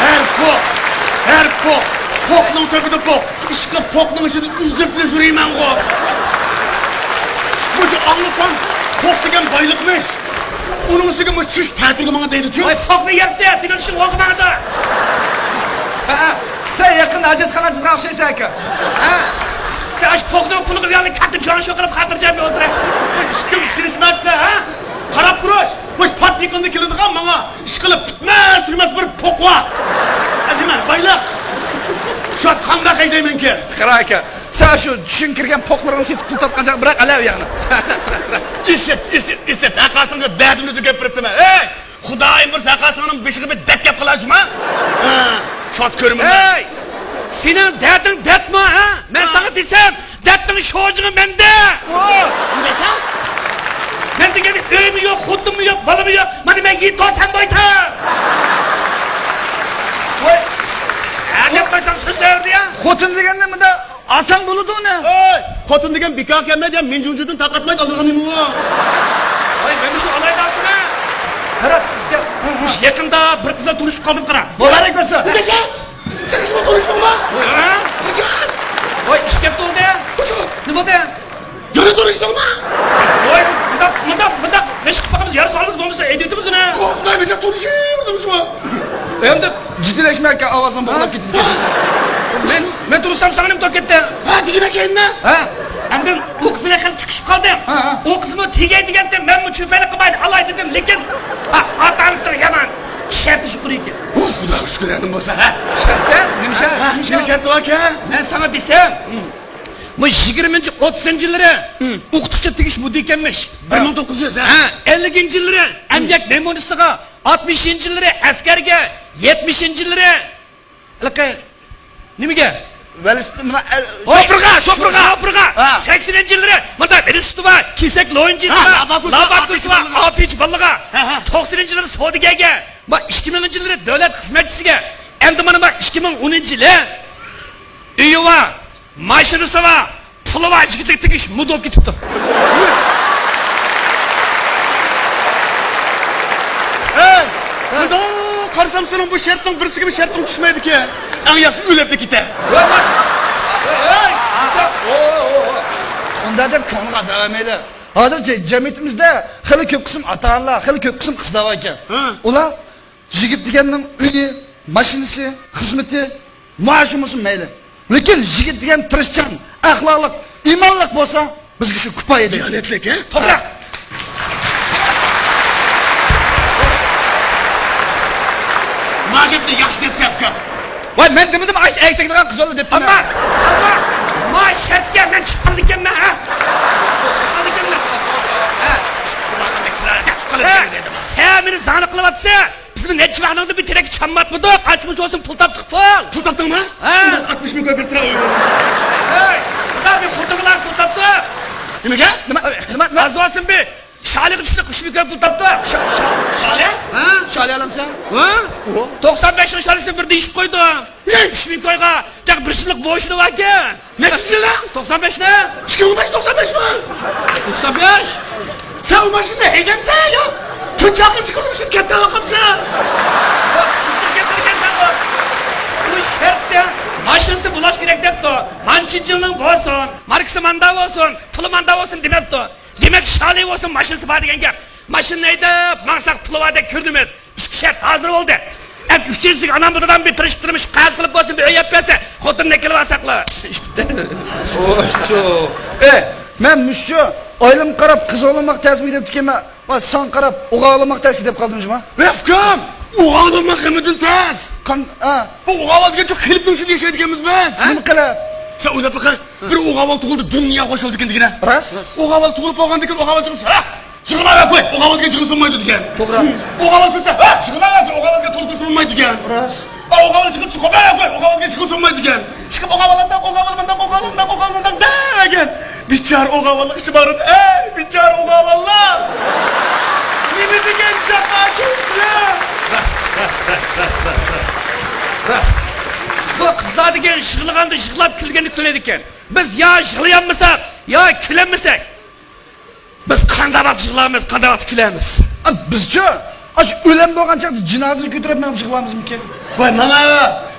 ھەر پوق، ھەر پوق، پوقنىڭ تۆپىدە پوق. ئىشقىلىپ پوقنىڭ ئىچىدە ئۈزۈپلا يۈرىمەنغۇ. مۇشۇ ئاڭلىسام، پوق دېگەن بايلىقمىش. ئۇنىڭ ئۈستىگە مۇشۇ چۈش تەتۈرگە ماڭا دەيدىچۇ. ۋاي، پوقنى يەرسە، سېنىڭ ئىشىڭ ئوڭغا ماڭىدۇ. ھە، سەن يېقىندا ھاجەتخانا ئاچىدىغان ئوخشايسەن ئاكا. ھە؟ سەن ئاشۇ پوقنىڭ پۇلىغا ئۇيالدىن كاتتا جوڭشۇ قىلىپ خاتىرجەم ئولتۇر. ئىشقىلىپ ئىشىنىشمەيسەن، ھە؟ قاراپ تۇرۇش. مۇشۇ پات يېقىندا كېلىدىغان ماڭا ئىشقىلىپ پۈتمەس تۈگىمەس بىر پوق بار. ھە، نېمە، بايلىق؟ شۇ قانداق ھەيدەيمەنكى؟ قارا ئاكا، سەن شۇ چۈشۈڭگە كىرگەن پوقلىرىڭنى سېتىپ پۇل تاپقان چاغ بىراق ئەلە ئۇ ياقنى. ئېسىت، ئېسىت، ئېسىت. ھەققاسىڭغا دەردىمنى تۈگەپ بېرىپتىمەن. ھەي! خۇدايىم بۇيرۇسا، ھەققاسىڭنىڭ بېشىغا بىر دەرد كەپ قالارچۇما؟ ھە، شۇ ۋاقىت كۆرىمەن مەن. ھەي! سېنىڭ دەردىڭ دەردمۇ، ھە؟ مەن ساڭا دېسەم، دەردنىڭ شوجىڭى مەندە! ئۇ، نېمە دەيسەن؟ مەن دېگەندە ئۆيمۇ يوق، خوتۇنمۇ يوق، بالىمۇ يوق. مانا مەن يېتىم سەن بايتام! ۋاي! ھە، دەپ قويسام سۆز دەۋردى يا! خوتۇن دېگەندە مۇنداق ئاسان بولىدۇ ئۇنى. ئەي، خوتۇن دېگەن بىكار كەلمەيدۇ يا، مىنجۇڭجۇدىن تارقاتمايدۇ، ئالىدىغان نېمە ئۇ؟ ۋاي، مەن شۇ ئالايدا ئاتىمەن. قاراس، مۇشۇ يېقىندا بىر قىز بىلەن تونۇشۇپ قالدىم، قارا. مۇبارەك بولسۇن. نېمە دەيسەن؟ سەن قىز بىلەن تونۇشتۇڭما؟ ھە؟ قاچان؟ ۋاي، ئىش كەپ تۇردى. قاچان؟ نېمە بولدى؟ يەنە تونۇشتۇڭما؟ ۋاي، مۇنداق، مۇنداق، مۇنداق، مەشىق قىلىپ باقىمىز، يارا سالىمىز بولمىسا، ئەيدىتىمىز ئۇنى. ئوه، خۇداي، بىر تونۇشۇپ تۇرمىشۇ. ئەمدى جىددىيلەشمە ئاكا، ئاۋازىڭ بوغۇلۇپ كېتىدىكەن. مەن، مەن تۇرسام ساڭا نېمە توپ كەتتى؟ ھە، دېگىنە كەينىنە. ھە؟ ئەمدى ئۇ قىز بىلەن خېلى چىقىشىپ قالدىم. ھە، ھە. ئۇ قىزمۇ تېگەي دېگەنتى، مەنمۇ چۆپەنلىك قىلمايلى ئالاي دېدىم، لېكىن، ھە، ئاتا-ئانىسىنىڭ يامان شەرتى يۇقىرى ئىكەن. ئۇھ، خۇدا شۈكۈر، ئەنە بولسا، ھە؟ شەرتكە؟ نېمە شەرت؟ ھە، نېمە شەرت؟ نېمە شەرتى باركەن؟ مەن ساڭا دېسەم، مۇ يىگىرمىنچى، ئوتتۇزىنچى يىللىرى ئوقۇتقۇچى تېگىش مۇددىتى ئىكەنمىش. بىر مىڭ توققۇز يۈز، ھە؟ ھە، ئەللىكىنچى يىللىرى ئەمگەك نەمۇنىسىغا، ئاتمىشىنچى يىللىرى ئەسكەرگە، يەتمىشىنچى يىللىرى ھېلىقى نېمىگە؟ ۋېلىسىپىت، مانا، ئەل-، ھوي، شوپۇرغا، شوپۇرغا. شوپۇرغا. ھە. سەكسىنىنچى يىللىرى مانا ۋېلىسىپىتى بار، كېسەك لويۇنچىسى بار، ھە، لاباكوسى بار، ئاپىچ بالىغا. ھە، ھە. توقسىنىنچى يىللىرى سودىگەرگە، ما ئىككى مىڭىنچى يىللىرى دۆلەت خىزمەتچىسىگە. ئەمدى مانا ما ئىككى مىڭ ئونىنچى يىلى ئۆيى بار، ماشىنىسى بار، پۇلى بار يىگىتلىك تېگىش مۇددىتى كېتىپتۇ. ھەي، مۇنداق قارىسام، سېنىڭ بۇ شەرتىڭ بىرسىگىمۇ شەرتىڭ چۈشمەيدىكەن. ئەڭ ياخشىسى ئۆلۈپلا كېتە. ئۇنداق دەپ كۆڭلىگە ئازار بەرمەيلى. ھازىر جە-، جەمئىيىتىمىزدە خېلى كۆپ قىسىم ئاتا-ئانىلار، خېلى كۆپ قىسىم قىزلار بار ئىكەن. ھە. ئۇلار يىگىت دېگەننىڭ ئۆيى، ماشىنىسى، خىزمىتى، مائاشى بولسۇن مەيلى. لېكىن يىگىت دېگەن تىرىشچان، ئەخلاقلىق، ئىمانلىق بولسا، بىزگە شۇ كۇپايە دەيدۇ. دىيانەتلىك، ھە؟ توغرا. ما گەپنى ياخشى دەپسەن، ئۇكام. ۋاي، مەن دېمىدىم، ئاش ئەگتىگىدىغان قىز بولدى دەپ. ئەمما، ئەمما، ما شەرتكە مەن چۈشۈپ قالىدىكەنمەن، ھە؟ چۈشۈپ قالىدىكەنمەن. ھە؟ ھە؟ سەن مېنى زانا قىلىۋاتىسەن. بىزمۇ نەچچە ۋاقىتنىڭ بىر تېرەككە چامما ئاتمىدۇق، ئاچمىش بولسۇن پۇل تاپتۇق، پۇل. پۇل تاپتىڭمۇ؟ ھە. ئەمدى ئاتمىش مىڭ كوي بېرىپ تۇراي. ھەي، خۇدا بىر خوتۇنلار پۇل تاپتۇق. نېمىگە؟ نېمە؟ نېمە؟ ئاز بولسۇن بىر شالىغا چۈشتۇق، ئۈچ مىڭ كوي پۇل تاپتۇق. شا-، شا-، شالە؟ ھە؟ شالە ئالامسەن؟ ھە؟ ئوھو. توقسان بەشنىڭ شالىسىنى بىر دېيىشىپ قويدۇم. نە؟ ئۈچ مىڭ كويغا. تېخى بىر يىللىق بوشلۇقى باركەن. نەچچىنچى يىلى؟ توقسان بەشنى. ئىككى مىڭ بەش، توقسان بەشمۇ؟ توقسان بەش. سەن ئۇ ماشىنىنى ھەيدەمسەن يا؟ تۆت چاقىرىم چىقىرىپ شۇ كەتتە باقامسەن؟ بۇ شەرتتە ماشىنىسى بولۇش كېرەك دەپتۇ. مانچىنچىلنىڭ بولسۇن، ماركىسى ماندا بولسۇن، پۇلى ماندا بولسۇن دېمەپتۇ. دېمەك، شالى بولسۇن، ماشىنىسى بار دېگەن گەپ. ماشىنىنى ھەيدەپ ماڭساق پۇلى باردەك كۆرۈنىمىز. ئىككى شەرت ھازىر بولدى. ئەمدى ئۈچىنچىسىگە ئانام بۇ دادام بىر تىرىشىپ تۇرمۇش قەرز قىلىپ بولسۇن بىر ئۆي ئېلىپ بەرسە، خوتۇننى كېلىۋالساقلا. ئىش پۈتتى. ئوچۇ. ئەي، مەن مۇشۇ ئايلىمغا قاراپ قىز ئوغلىماق تەسمىكى دەپتىكەنمەن. ۋاي، ساڭا قاراپ ئوغۇل ئالماق تەس دەپ قالدىم جۇما. ۋەي ئۇكام، ئوغۇل ئالماق ھەممىدىن تەس. قان-، ھە. بۇ ئوغۇل ئالىدىگەن شۇ قېلىپنىڭ ئىچىدە ياشايدىكەنمىز بىز. نېمە قىلىپ؟ سەن ئويلاپ بېقە، بىر ئوغۇل بالا تۇغۇلدى، دۇنيا خوش بولدى دېگىنە. راست. ئوغۇل بالا تۇغۇلۇپ بولغاندىن كېيىن ئوغۇل بالا چىقسا، ھە، يىغلاۋەر قوي، ئوغۇل بالىغا يىغلىسۇنمايدۇ دېگەن. توغرا. ئوغۇل بالا كۈلسە، ھە، يىغلاۋەر قوي، ئوغۇل بالىغا تولۇپ تۇرسۇنمايدۇ دېگەن. راست. ئوغۇل بالا چىقىپ، چىقىپ، ھە، قوي، ئوغۇل بالىغا يىغلىسۇنمايدۇ دېگەن. چىقىپ، ئوغۇل بالا مۇنداق، ئوغۇل بالا مۇنداق، ئوغۇل بالا مۇنداق، مۇنداق دېگەن. بىچارە ئوغۇل بالىلار ئىچى ئاغرىدى. ئەي، بىچارە ئوغۇل بالىلار. نېمە دېگەن جاپاكەشلەر. راست. بۇ قىزلار دېگەن يىغلىغاندا يىغلاپ، كۈلگەندە كۈلىدىكەن. بىز يا يىغلىيالمىساق، يا كۈلەلمىسەك، بىز قانداق ۋاقىت يىغلارمىز، قانداق ۋاقىت كۈلەرمىز؟ ئا، بىزچۇ؟ ئاشۇ ئۆلەم بولغان چاغدا جىنازىنى كۆتۈرۈپ مېڭىپ يىغلارمىزمىكىن؟ ۋاي، ماڭا،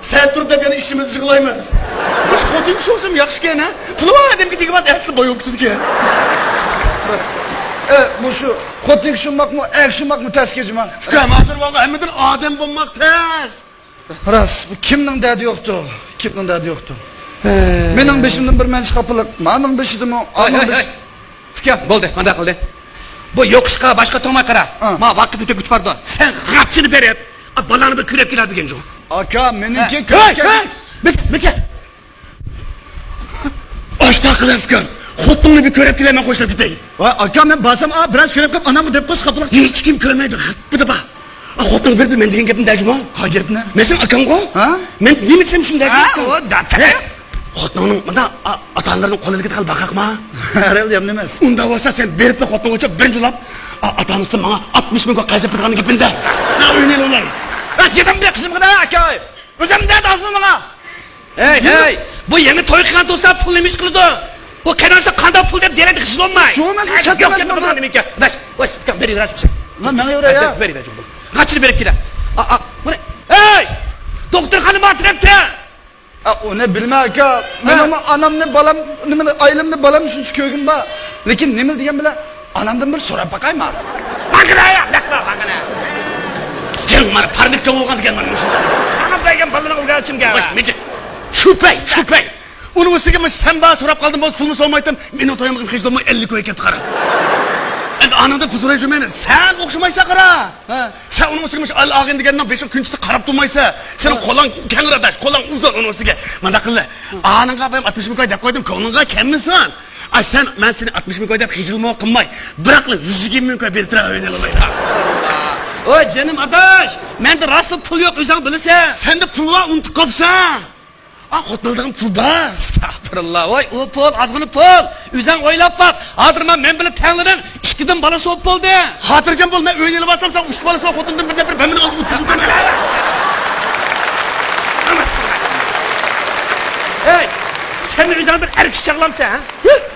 سەل تۇر دەپ يەنە ئىشىمىزنى يىغلايمىز. مۇشۇ خوتۇن كىشى بولسىمۇ ياخشىكەن، ھە؟ پۇلى بار ئادەمگە تېگىۋالسا ئەتىسى بويىغا كېتىدىكەن. ئە، مۇشۇ خوتۇن كىشى بولماقمۇ، ئەر كىشى بولماقمۇ تەسكەن جۇما؟ ئۇكام، ھازىر ۋاقىت ھەممىدىن ئادەم بولماق تەس. راست، بۇ كىمنىڭ دەردى يوقتۇ؟ كىمنىڭ دەردى يوقتۇ؟ ھە. مېنىڭ بېشىمدىمۇ بىر مەنچە خاپىلىق، مانىڭ بېشىدىمۇ، ھاي، ئانىڭ ھاي، بېشى. ھاي. ئۇكام، بولدى، مانداق قىلدى. بۇ يوقۇشقا باشقا توڭماي قارا. ھە. ما ۋاقىت ئۆتۈپ كېتىپ بارىدۇ. سەن غاچچىنى بېرىپ، ئا، بالانى بىر كۆرۈپ كېلە دېگەن جۇ. ئاكا، مېنىڭكى ھە. كۆرۈپ ھەي، كېلىڭ. ھەي. بىكە، بىكە. ئاشتاق قىلىڭ ئۇكام. خوتۇنۇمنى بىر كۆرۈپ كېلەي، مەن خوشلاپ كېتەي. ۋاي ئاكا، مەن بارسام، ئا، بىراز كۆرۈپ قېلىپ، ئانامغا دەپ قويسا خاپىلىق. ھېچكىم كۆرمەيدۇ، ھەپپىدە بار. ئا، خوتۇن بىر، بىر مەن دېگەن گەپنى دەجۇما. قاي گەپنى؟ مەن سېنىڭ ئاكاڭغۇ. ھە؟ مەن نېمە دېسەم شۇنى دەجۇما. ھە، ئۇ دەپ ھە. خوتۇنۇڭنىڭ مۇنداق، ئا، ئاتا-ئانىلىرىنىڭ قولىدىكى تاقال باقاقما؟ ھەرھال يامىنى ئەمەس. ئۇنداق بولسا سەن بېرىپلا خوتۇنۇڭغا بىرىنچى ئۇلاپ، ئا، ئاتا-ئانىسى ماڭا ئاتمىش مىڭ كوي قەرز بېرىدىغان گېپىنى دە. مەن ئۆينى ئېلىۋالاي. ھە، كېتىڭ بىر قىزىمغا دە، ئاكاي. ئۆزۈم دەردى ئازمۇ ماڭا؟ ھەي، ھەي، بۇ يېڭى توي قىلغان تۇرسا پۇل نېمە ئىش قىلىدۇ؟ بۇ قېرىسا قانداق پۇل دەپ دېرەكتە خىجىل بولماي. شۇ ئەمەس، ھەي، شەرت يوق، ئەمەس، يوق، بۇ نېمە ئىكەن؟ داش، ۋاي، ئۇكام، بېرىۋېرە، چىقسا. مەن مېڭىۋېرەي، ھە، يا. بېرىۋېرە، چوقۇم. غاچىنى بېرىپ كېلە. ئا، ئا، مانا، ھەي! دوختۇرخانا ما تەرەپتە. ئا، ئۇنى بىلمەن، ئاكا. ھە. مېنىڭمۇ ئانامنى، بالام، نېمىنى، ئائىلەمنى، بالام شۇنچە كۆرگۈم بار. لېكىن نېمە دېگەن بىلەن، ئانامدىن بىر سوراپ باقايما. ماڭغىنا يا، لەقما، ماڭغىنا. جىڭ، مانا پارنىك چوڭ بولغان دېگەن مانا مۇشۇ. ساڭا بەرگەن بالىنىڭ ئۆگەنچىمگە. ۋاي، مىجىق. چۈپەي، چۈپەي. ئۇنىڭ ئۈستىگە مۇشۇ سەن بار سوراپ قالدىم بولسا پۇلمۇ سورىمايتتىم. مېنىڭ تويۇمغا خىجىل بولماي ئەللىك كوي كەتتى قارا. ئەمدى ئانامدىن پۇل سوراپ يۈرمەيمەن. سەن ئوخشىمايسەن قارا. ھە. سەن ئۇنىڭ ئۈستىگە مۇشۇ ئايال ئالغىن دېگەندىن بېشىغا كۈنچىسى قاراپ تۇرمايسەن. سېنىڭ ھە. قولۇڭ كەڭرى ئاداش، قولۇڭ ئۇزۇن ئۇنىڭ ئۈستىگە. مانداق قىللى. ھە. ئانىڭغا بايام ئاتمىش مىڭ كوي دەپ قويدۇم، كۆڭلۈڭگە كەلمىسۇن. ئا، سەن مەن سېنى ئاتمىش مىڭ كوي دەپ خىجىلمۇ قىلماي، بىراقلا يۈز يىگىرمە مىڭ كوي بېرىپ تۇراي، ئوينىلىماي. ۋاي جېنىم ئاداش، مەندە راستلا پۇل يوق، ئۆزۈڭ بىلىسەن. سەندە پۇل بار، ئۇنتۇپ قاپسەن. ئا، خوتۇن ئالىدىغان پۇل بار. ئەستەغپۇرۇللا. ۋاي، ئۇ پۇل، ئازغىنا پۇل. ئۆزۈڭ ئويلاپ باق. ھازىر مانا مەن بىلەن تەڭلىرىڭ ئىككىدىن بالىسى بولۇپ بولدى. خاتىرجەم بول، مەن ئۆينى ئېلىۋالسام، سەن ئۈچ بالىسى بار خوتۇندىن بىرنى بېرىپ، مەن بىلەن ئالدىن ئۆتكۈزۈپ قويمايمەن. ھەي، سەن ئۆزۈڭ بىر ئەر كىشى چاغلامسەن، ھە؟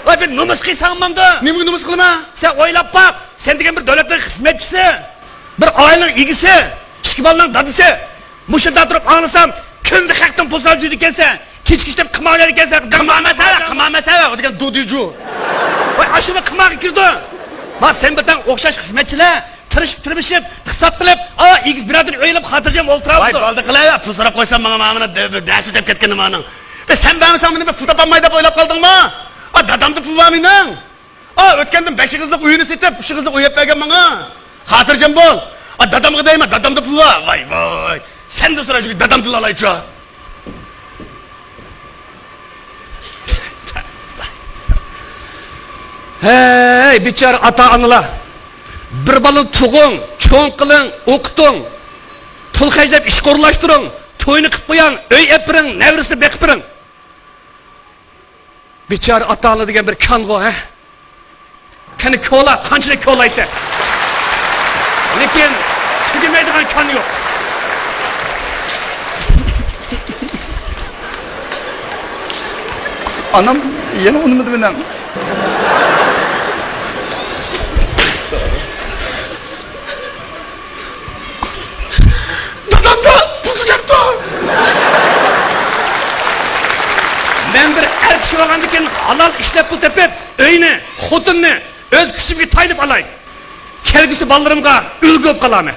ۋاي، بىر نومۇس قىلساڭ بولمامدۇ؟ نېمىگە نومۇس قىلىمەن؟ سەن ئويلاپ باق. سەن دېگەن بىر دۆلەتنىڭ خىزمەتچىسى، بىر ئائىلىنىڭ ئىگىسى، ئىككى بالىنىڭ دادىسى. مۇشۇنداق تۇرۇپ ئاڭلىسام، كۈندە خەقتىن پۇل سوراپ يۈرىدىكەنسەن، كېچە كېچىدە قىمار ئوينايدىكەنسەن. قىمار ئەمەس ھە، قىمار ئەمەس ھە، ئۇ دېگەن دۇدىجۇ. ۋاي، ئاشۇمۇ قىمارغا كىرىدۇ. ما، سەن بىر تەڭ ئوخشاش خىزمەتچىلەر تىرىشىپ، تىرمىشىپ، ئىقتىساد قىلىپ، ئا، ئېگىز بىرادىرىنى ئۆيلەپ خاتىرجەم ۋاي، ئولتۇرامدۇ. بالدى قىلە، پۇل سوراپ قويسام، ماڭا، مانا، دە-، دە-، دەرس ئۆتۈپ كەتكەن نېمانىڭ. بە، سەن بەرمىسەڭ، مېنى بىر پۇل تاپالماي دەپ ئويلاپ قالدىڭمۇ؟ ئا، دادامدا پۇل بار مېنىڭ. ئا، ئۆتكەندىن بەش ئېغىزلىق ئۆينى سېتىپ، ئۈچ ئېغىزلىق ئۆي ئېلىپ بەرگەن ماڭا. خاتىرجەم بول. ئا، دادامغا دەيمەن، دادامدا پۇل بار. ۋاي، ۋاي. سەندىن سوراي، شۇ دادامدىن ئالايچۇ. ھەي، بىچارە ئاتا-ئانىلار. بىر بالا تۇغۇڭ، چوڭ قىلىڭ، ئوقۇتۇڭ. پۇل خەجلەپ ئىشقا ئورۇنلاشتۇرۇڭ. توينى قىلىپ قويۇڭ، ئۆي ئېلىپ بېرىڭ، نەۋرىسىنى بېقىپ بېرىڭ. بىچارە ئاتا-ئانا دېگەن بىر كانغۇ، ھە؟ قېنى كولا، قانچىلىك كولايسەن؟ لېكىن تۈگىمەيدىغان كان يوق. ئانام يەنە ئۇنىمىدى مېنىڭ. دادامدا پۇل تۈگەپتۇ. مەن بىر ئەر كىشى بولغاندىكىن ھالال ئىشلەپ پۇل تېپىپ، ئۆينى، خوتۇننى ئۆز كۈچۈمگە تايىنىپ ئالاي. كەلگۈسى بالىلىرىمغا ئۈلگە بولۇپ قالارمەن.